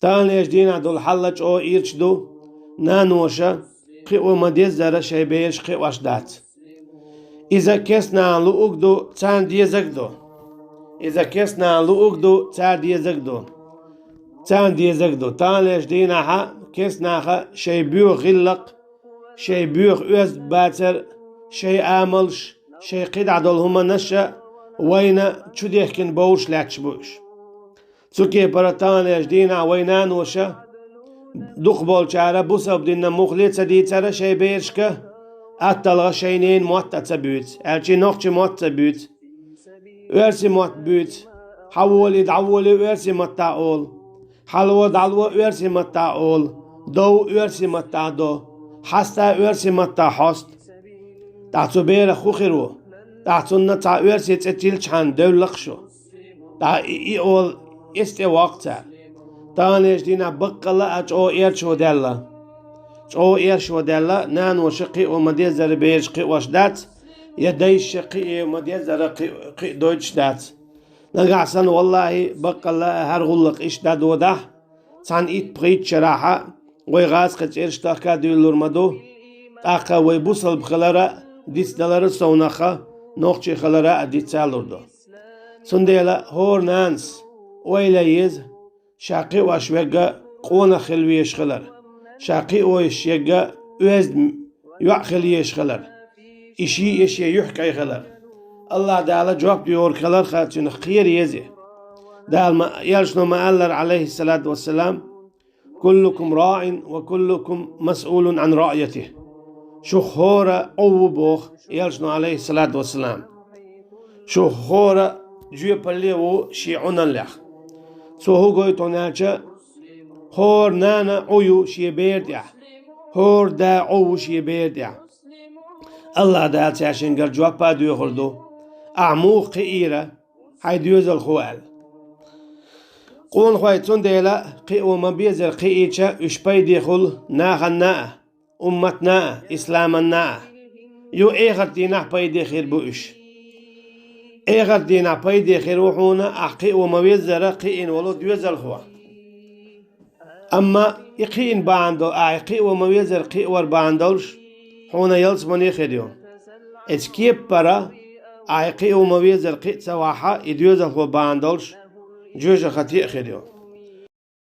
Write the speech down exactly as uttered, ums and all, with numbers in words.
Таханлерчу дийнахь долу хьал чӀогӀа ирча ду, наноша кхио ма-деззара шайн бераш кхиош дац. Иза керстанахна луург ду, царна дезарг ду. Иза керстанахна луург ду, цара дезарг ду. Царна дезарг ду. Таханлерчу дийнахьа керстанаха шайн боьха гӀиллакх, шайн боьха оьзда бацар, шайн амалш, шайн кхидӀа долу хӀуманаш а вайна чудехкина бовш лаьтташ бу уьш. Цу кепара таханлерчу дийнахь вай наноша, дукхахболчара бусалба динна муххале а ца дийцара шайн берашка, атталгӀа шайн ненан мотт а ца буьйцу, аьлча нохчийн мотт а ца буьйцу. Оьрсийн мотт буьйцу. Хьавола, дӀавола оьрсийн маттахь олу. Хьало, дӀало оьрсийн маттахь олу. Дов оьрсийн маттахь до. Хьаста оьрсийн маттахь хьоста. ТӀаккха цу берах хӀун хир ву? ТӀаккха цунна цхьа оьрсийн цӀе тилличхьана девлла-кх шу. ТӀаккха и, и олу, эс тӀе воккху цара. Таханлерчу дийнахь баккъалла а чӀогӀа эрчо даьлла. ЧӀогӀа эрчо даьлла, наноша кхио ма-деззара бераш кхиош дац, я дайша кхио ма-деззара кхи-, кхиа дойтуш дац. Нагахь санна, валлахӀи, баккъалла а хӀара гӀуллакх иштта дӀадодахь, цхьана итт-пхийтта шарахьа вай гӀазкхи цӀераш тахка а дуьйлалур ма ду, тӀаккха вай бусалба хилар а дицдалар а совнаха, нохчий хилар а дицдалур ду. Цундела хӀора нанас ойла еза, ша кхиош верг къонах хила везаш хилар, ша кхиош верг оьзда йоӀ хила езаш хилар, и шиъ я шен юьхькӀай хилар. АллахӀ Дала жоп доьхург хиларх цуьнах кхера еза. Дала ма, элчано ма-аллара, Ӏалайхиссалату вассалам: «Куллукум раӀин ва куллукум масъулун Ӏан раӀйатихӀ». Шух хӀора Ӏу ву боху элчано, Ӏалайхиссалату вассалам. Шух хӀора жоьпалле а ву шен Ӏуналлех. Цо хӀун гойту аьлча, хӀора нана Ӏу ю шен бер тӀехь, хӀора да Ӏу ву шен бер тӀехь. АллахӀ Дала цаьршингара жоп а доьхур ду: «Ахь муха кхиийра хьайн доьзалхо?» аьлла. Къонахой цундела кхио ма-беззара кхиийча, уьш пайде хуьлу нахана а, умматна а, исламанна а. Ю эхарт дийнахь пайде хир бу уьш. Эхарт дийнахь пайде хир ву хьуна ахь кхио ма-веззара кхиийна волу доьзалхо. Амма и кхиийна бахьана долу, ахь кхио ма-веззара кхиавар бахьана долуш, хьуна ялсамане хир ю. Эцу кеппара ахь кхио ма-веззара кхиа ца вахьа, и доьзалхо бахьана долуш, жоьжахате а хир ю.